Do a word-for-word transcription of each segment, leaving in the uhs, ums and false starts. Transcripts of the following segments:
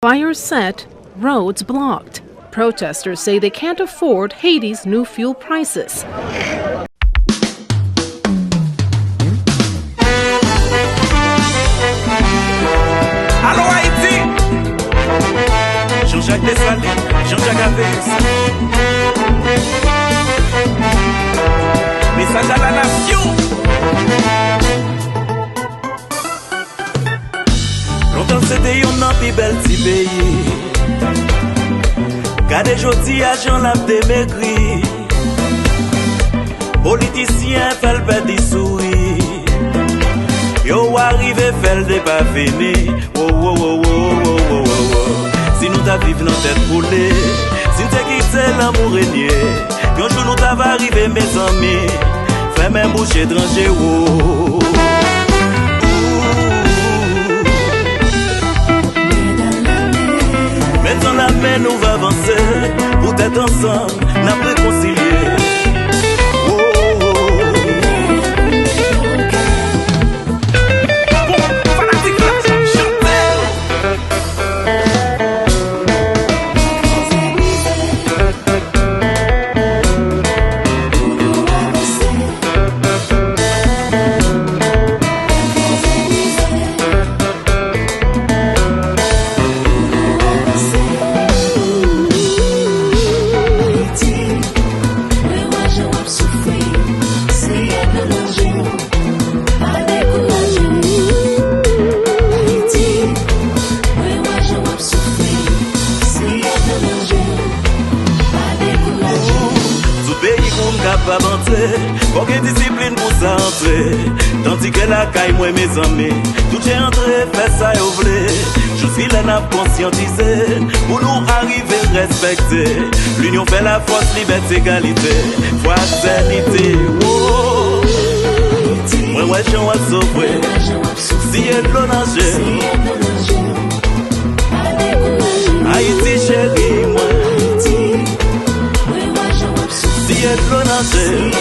Fire set, roads blocked. Protesters say they can't afford Haiti's new fuel prices. Alo Ayiti! Jean-Jacques Dessalines, Jean-Jacques Averis. Mesaj a la nasyon! Lontan se te yonn nan pi bèl ti peyi. Gade jodi a jan l ap demegri. Politisyen fè l pèdi souri. Yo arive fè l depafini. Wo, wo, wo. Si nou ta viv nan tèt boule, si n te kite lanmou renye, yon jou nou ta va rive, mezanmi. Fèmen bouch etranje, wo. Men tan lamen nou va vanse, poutèt ansanm n ap rekonsilye. Wo, wo, wo. Bon, fanatik la, chante! Tout peyi moun kapab antre, fò gen disiplin pou sa antre. Tandike lakay mwen, mezanmi, tout jen antre, fè sa yo vle. Jis kilè n ap konsyantize, pou nou arive respekte. Linyon fè lafòs, libète, egalite, fratènite, wo. Mwen wè jan w ap sovre. Siye dlo nan je w. Ayiti cheri mwen. Siye dlo nan je w.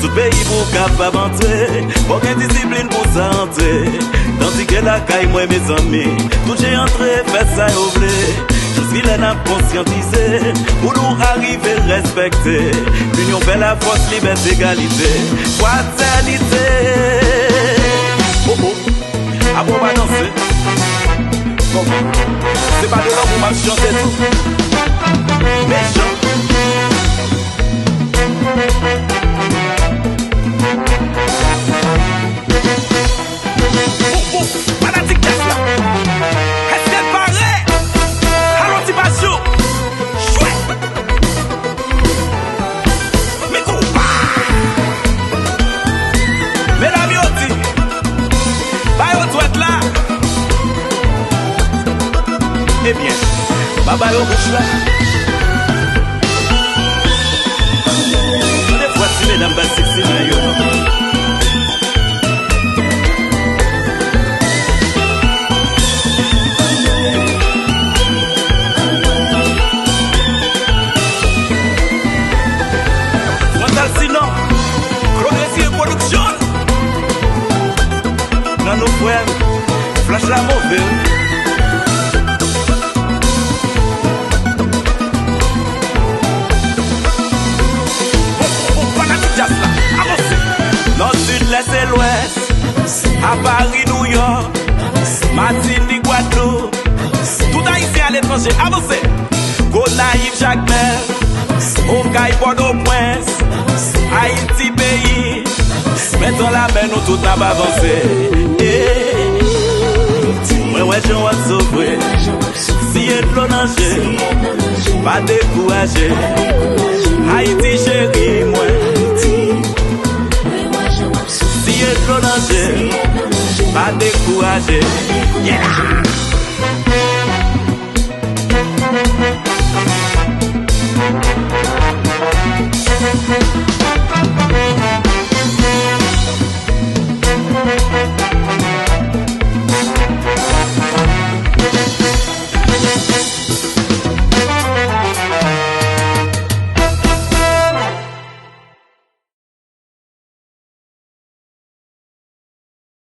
Tout peyi pou w kapab antre, fò gen disiplin pou sa antre. Tandike lakay mwen, mezanmi, tout jen antre, fè sa yo vle. Jis kilè n ap konsyantize, pou nou arive respekte. Linyon fè lafòs, libète, egalite, fratènite. Oh, oh. Apre w pa danse. Bon. Se pa de lanmou m ap chante tou. Mechan. Bon, bon, fanatik djaz la, èske n pare? Alon ti bas yo. Jwe! Mikoupa! Medam yo di, ba yo dwèt la. Ebyen, pa ba yo bouch la. Tande vwa ti medam ba seksi nan yo. Chantal Sinon, Claude Désiré Production. Nan nou frè m, flach la move. Bon, bon, fanatik djaz la, avanse. Nò, sid, lès e lwès, a Pari, Nouyòk, Matinik, Gwadloup, tout Ayisyen aletranje, avanse. Gonayiv, Jakmèl, Okay, Pòtoprens, Ayiti peyi, men tan lamen nou tout n ap avanse. Eh, mwen wè jan w ap sovre. Siye dlo nan je, pa dekouraje. Ayiti cheri mwen. Siye dlo nan je, pa dekouraje. Yeah!